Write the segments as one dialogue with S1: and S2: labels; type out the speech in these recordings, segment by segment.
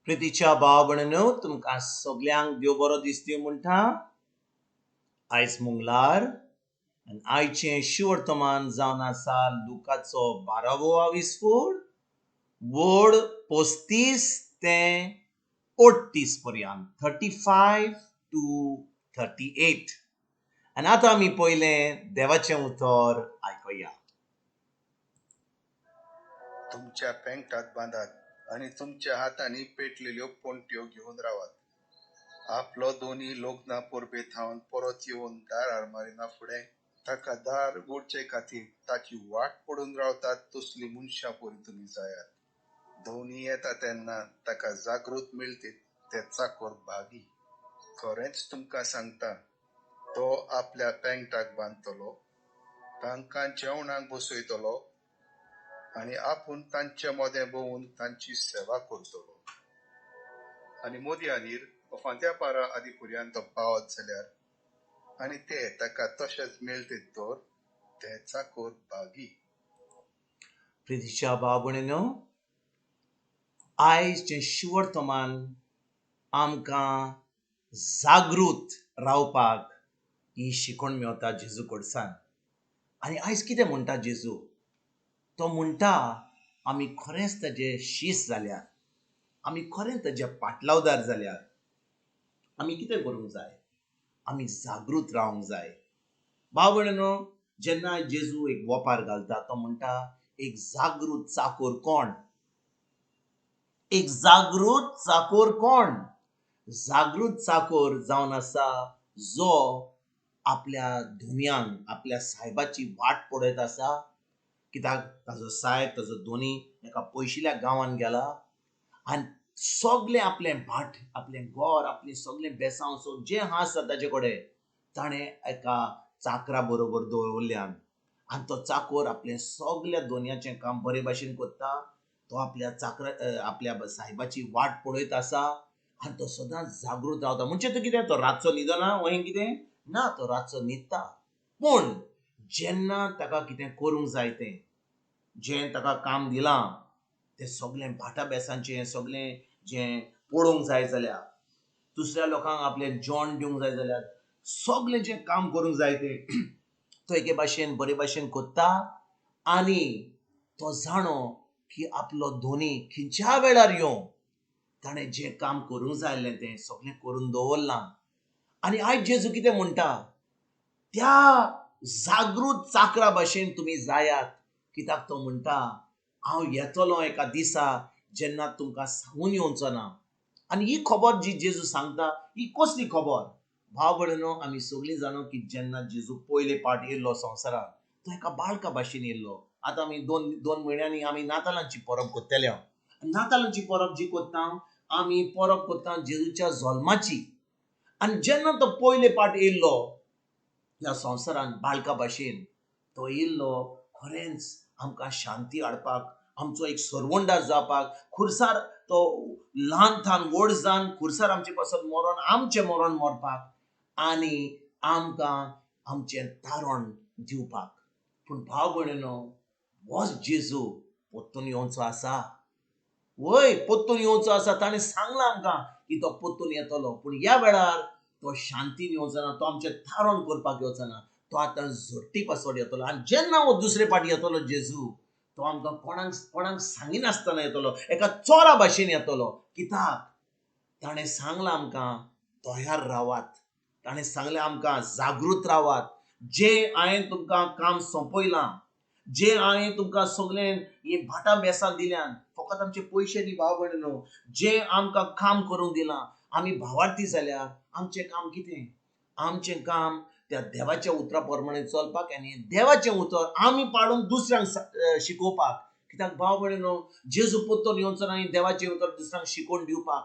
S1: प्रितीच्या भाव भयणीनो, तुमकां सगल्यांक देव बरो दीस दिवं म्हणटा. आयज मंगळार आनी आयचें शिवर्तमान जावन आसा लुकाचो बारावो आविस्फोड, वड 35 ते 38 पर्यंत, 35 to 38. आनी आतां आमी पयलें देवाचें उतर आयकुया.
S2: तुमच्या पेंगटाक बांदात आनी तुमच्या हातांनी पेटलेल्यो पणट्यो घेवन रावात. आपलो धनी लग्ना परबे थावन परत येवन दारार मारिना फुडें ताका दार उगडचे खातीर ताची वाट पडून रावतात तसली मनशां परी तुमी जायात. धनी येता तेन्ना ताका जागृत मेळटीत ते चाकर भागी. खरेंच तुमकां सांगता, तो आपल्या पेंगटाक बांदतलो, तांकां जेवणाक बसयतलो आनी आपूण तांचे मदें भोंवून तांची सेवा करतलो. आनी मदयानीर वा फांत्या पारा आदी पर्यंत तो पावत जाल्यार आनी ते ताका तशेंच मेळटीत तर ते चाकर भागी.
S1: प्रितीच्या भाव भयणीनो, आयज जें शिवर्तमान आमकां जागृत रावपाक ही शिकवण मेवता जेजू कडसान. आनी आयज कितें म्हणटा जेजू? तो म्हणटा, आमी खरेंच ताजे शीस जाल्यार, आमी खरेंच ताजे पाटलावदार जाल्यार आमी कितें करूंक जाय? आमी जागृत रावंक जाय. भाव भयणीनो, जेन्ना जेजू एक वोपार घालता, तो म्हणटा, एक जागृत चाकोर कोण? एक जागृत चाकोर कोण? जागृत चाकोर जावन आसा जो आपल्या धनयांक, आपल्या सायबाची वाट पळयत आसा. कित्याक ताजो सायब, ताजो धनी एका पयशिल्ल्या गांवान गेला आनी सगलें आपलें भाट, आपलें घर, आपलें सगलें बेसांव, सो जें आसा ताजे कडेन ताणें एका चाकरा बरोबर दवरल्यान. आनी तो चाकोर आपलें सगल्या धनयाचें काम बरे भाशेन करता. तो आपल्या चाकरा, आपल्या सायबाची वाट पळयत आसा आनी तो सदांच जागृत रावता. म्हणजे तो कितें, तो रातचो न्हिदना वय कितें ना? तो रातचो न्हिदता, पूण जेन्ना ताका कितें करूंक जाय, तें जें ताका काम दिलां, तें सगलें भाटा बेसांचें सगलें जें पळोवंक जाय जाल्यार, दुसऱ्या लोकांक आपलें जेवण दिवंक जाय जाल्यार, सगलें जें काम करूंक जाय तें तो एके भाशेन बरे भाशेन करता. आनी तो जाणो की आपलो धनी खंयच्या वेळार येवं, ताणें जें काम करूंक जाय आसलें तें सगलें करून दवरलां. आनी आयज जेजू कितें म्हणटा? त्या जागृत चाकरा भाशेन तुमी जायात. कित्याक तो म्हणटा, हांव येतलो एका दिसा जेन्ना तुमकां सांगून येवचो ना. आनी ही खबर जी जेजू सांगता, ही कसली खबर? भाव भयणीनो, आमी सगळीं जाणो की जेन्ना जेजू पयले पाट येयल्लो संवसारांत, तो एका बाळका भाशेन येयल्लो. आतां आमी दोन दोन म्हयन्यांनी आमी नातालांची परब करतले. नातालांची परब जी करता, आमी परब करता जेजूच्या जल्माची. आनी जेन्ना तो पयले पाट येयल्लो ह्या संवसारांत बाळका भाशेन, तो येयल्लो खरेंच आमकां शांती हाडपाक, आमचो एक सरवंडार जावपाक. खुर्सार तो ल्हान थान व्हड जावन खुर्सार आमचे पासत मरोन, आमचें मरण मरपाक आनी आमकां आमचें तारण दिवपाक. पूण भाव भयणीनो, होच जेजू परतून येवचो आसा. वय, परतून येवचो आसा. ताणें सांगलां आमकां की तो परतून येतलो. पूण ह्या वेळार तो शांतीन येवचो ना, तो आमचें तारण करपाक येवचो ना, तो आतां झडटी पासत येतलो. आनी जेन्ना हो दुसरे फावट येतलो जेजू, तो आमकां कोणाक कोणाक सांगिनासतना येतलो, एका चोरा भाशेन येतलो. कित्याक ताणें सांगलां आमकां, तयार रावात. ताणें सांगलें आमकां, जागृत रावात. जें हांवें तुमकां काम सोंपयलां, जें हांवें तुमकां सगळें ही भाटां बेसां दिल्यान, फकत आमचे पयशे न्ही भाव भयणीनो, जें आमकां काम करूंक दिलां, आमी भावार्थी जाल्यार आमचें काम कितें? आमचें काम त्या देवाच्या उतरा प्रमाणे चलपाक आनी देवाचें उतर आमी पाळून दुसऱ्यांक शिकोवपाक. कित्याक भाव भयणीनो, जेजू परतून येवचो ना आनी देवाचें उतर दुसऱ्यांक शिकोवन दिवपाक,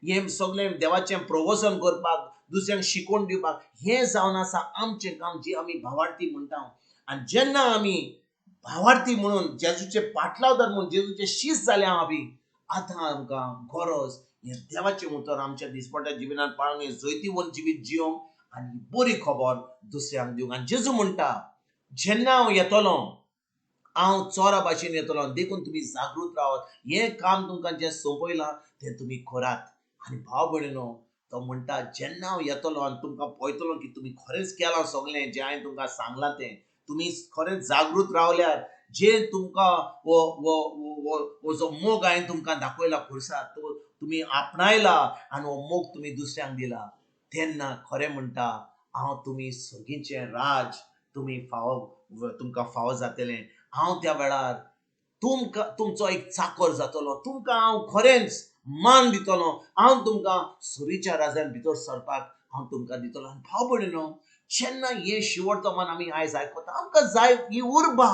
S1: हें सगळें देवाचें प्रवचन करपाक, दुसऱ्यांक शिकोवन दिवपाक, हें जावन आसा आमचें काम, जी आमी भावार्थी म्हणटा. आनी जेन्ना आमी भावार्थी म्हणून, जेजूचे पाटलावदार म्हणून, जेजूचे शीस जाले आमी, आतां आमकां गरज हें देवाचें उतर आमच्या दिसपट्ट्या जिवितांत पाळून हें जैतिवंत जिवीत जियोंक आनी बरी खबर दुसऱ्यांक दिवंक. आनी जेजू म्हणटा, जेन्ना हांव येतलो हांव चोरा भाशेन येतलो, देखून तुमी जागृत रावात. हें काम तुमकां जें सोंपयलां तें तुमी करात. आनी भाव भयणीनो, तो म्हणटा जेन्ना हांव येतलो आनी तुमकां पळयतलो की तुमी खरेंच केलां सगळें जें हांवें तुमकां सांगलां तें, तुमी खरेंच जागृत रावल्यार जे तुमकां हो हो हो जो मोग हांवें तुमकां दाखयला खुर्सार तो तुमी आपणायला आनी हो मोग तुमी दुसऱ्यांक दिला, तेन्ना खरें म्हणटा हांव तुमी सर्गीचें राज तुमी फावो तुमकां फावो जातलें. हांव त्या वेळार तुमकां तुमचो एक चाकर जातलो, तुमकां हांव खरेंच मान दितलो, हांव तुमकां सुरीच्या राजान भितर सरपाक हांव तुमकां दितलो. आनी भाव भयणीनो, जेन्ना हें शिवर्तमान आमी आयज आयकता, आमकां जाय ही उर्बा,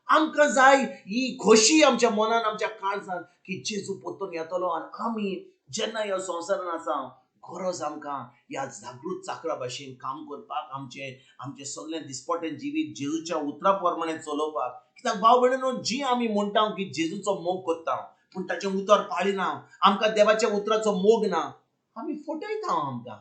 S1: आमकां जाय ही खोशी आमच्या मनान आमच्या काळजान की जेजू परतून येतलो. आनी आमी जेन्ना ह्या संवसारान आसा, गरज आमकां ह्या जागृत चाकरा भाशेन काम करपाक, आमचें आमचें सगळें दिसपटें जिवीत जेजूच्या उतरा प्रमाणे चलोवपाक. कित्याक भाव भयणीनो, जी आमी म्हणटा की जेजूचो मोग करता पूण ताचें उतर पाळिना, आमकां देवाच्या उतराचो मोग ना, आमी फटयता. आमकां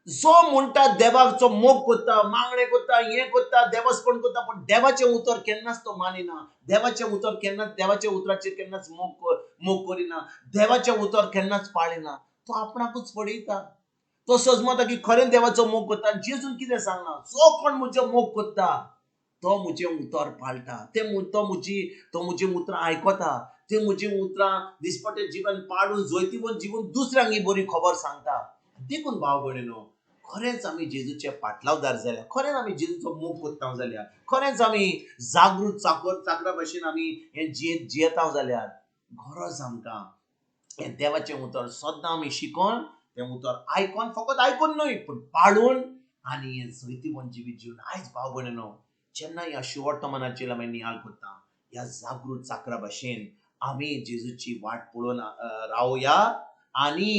S1: जो म्हणटा देवाचो मोग करता, मागणें करता, हें करता, देवस्पण करता, पूण देवाचें उतर केन्नाच तो मानिना, देवाचें उतर केन्नाच, देवाच्या उतराचेर केन्नाच मोग मोग करिना, देवाचें उतर केन्नाच पाळिना, तो आपणाकूच फटयता. तो सजमता की खरें देवाचो मोग करता. जेजून कितें सांगलां, जो कोण म्हजो मोग करता तो म्हजें उतर पाळटा, ते तो म्हजी तो म्हजीं उतरां आयकता, ते म्हजीं उतरां दिसपटें जिवन पाडून जैतिवंत जिवन दुसऱ्यांक ही बरी खबर सांगता. देखून भाव भयणीनो, खरेंच आमी जेजूचे पाटलावदार जाल्या, खरेंच आमी जेजूचो मोग करता जाल्यार, खरेंच आमी जागृत चाकर चाकरा भाशेन आमी हें जियेत जियेता जाल्यार, गरज आमकां हें देवाचें उतर सद्दां आमी शिकोन, तें उतर आयकोन, फकत आयकून न्हय पूण पाळून आनी हें जैतिवंत जिवीत जिवन. आयज भाव भयणीनो, जेन्ना ह्या शिवर्तमानाचेर आमी निहाल करता, ह्या जागृत चाकरा भाशेन आमी जेजूची वाट पळोवन रावया. आनी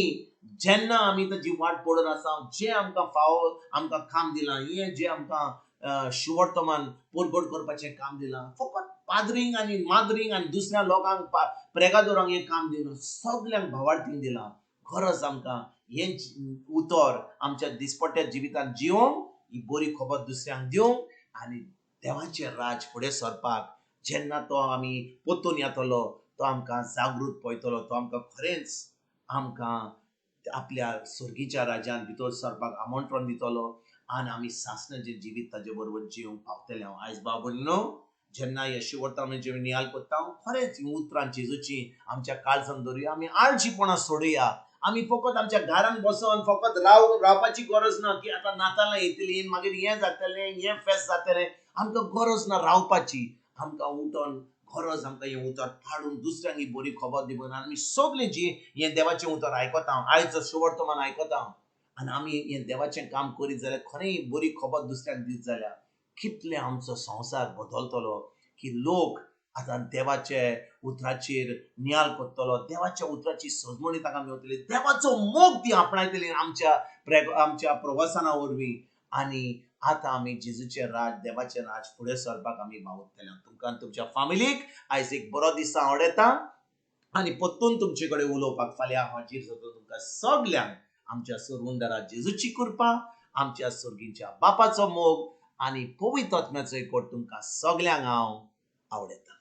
S1: जेन्ना आमी ताजी वाट पळोवन आसा, जें आमकां फावो आमकां काम दिलां, हें जें आमकां शिवर्तमान परगट करपाचें काम दिलां, फकत पाद्रींक आनी माद्रींक आनी दुसऱ्या लोकांक प्रेगादोरांक हें काम दिलां, सगल्यांक भावार्थींक दिलां. गरज आमकां हें उतर आमच्या दिसपट्ट्या जिवितांत जिवंक, ही बरी खबर दुसऱ्यांक दिवंक आनी देवाचें राज फुडें सरपाक जेन्ना तो आमी परतून येतलो, तो आमकां जागृत पळयतलो, तो आमकां खरेंच आमकां आपल्या सर्गीच्या राज्यान भितर सरपाक आमंत्रण दितलो आनी आमी सासणाचें जिवीत ताजे बरोबर जिवंक पावतले. हांव आयज भाव भयणीनो, जेन्ना ह्या शिवर्तमानाचेर निहाल करता, खरेंच हीं उतरां जेजूची आमच्या काळजान दवरुया. आमी आळशीपणां सोडुया. आमी फकत आमच्या घरान बसोन फकत रावपाची गरज ना की आतां नातालां येतली, मागीर हें जातलें, हें फेस्त जातलें. आमकां गरज ना रावपाची. आमकां उठोन गरज आमकां हें उतर पाडून दुसऱ्यांक ही बरी खबर दिवन आमी सगळीं जी हें देवाचें उतर आयकता, आयचो शिवर्तमान आयकता आनी आमी हें देवाचें काम करीत जाल्यार, खरें बरी खबर दुसऱ्यांक दीत जाल्यार कितलें आमचो संवसार बदलतलो की लोक आतां देवाचे उतराचेर नियाळ करतलो, देवाच्या उतराची सजमणी ताका मेवतली, देवाचो मोग ती आपणायतली आमच्या आमच्या प्रवासना वरवीं. आनी आतां आमी जेजूचें राज, देवाचें राज फुडें सरपाक आमी वावुरतले. तुमकां तुमच्या फामिलीक आयज एक बरो दीस आवडटा आनी परतून तुमचे कडेन उलोवपाक फाल्यां हाजीर जाता. तुमकां सगल्यांक आमच्या सरवंदरा जेजूची कृपा, आमच्या सर्गीच्या बापाचो मोग आनी पवित्र आत्म्याचो एकवट तुमकां सगल्यांक हांव आवडटा.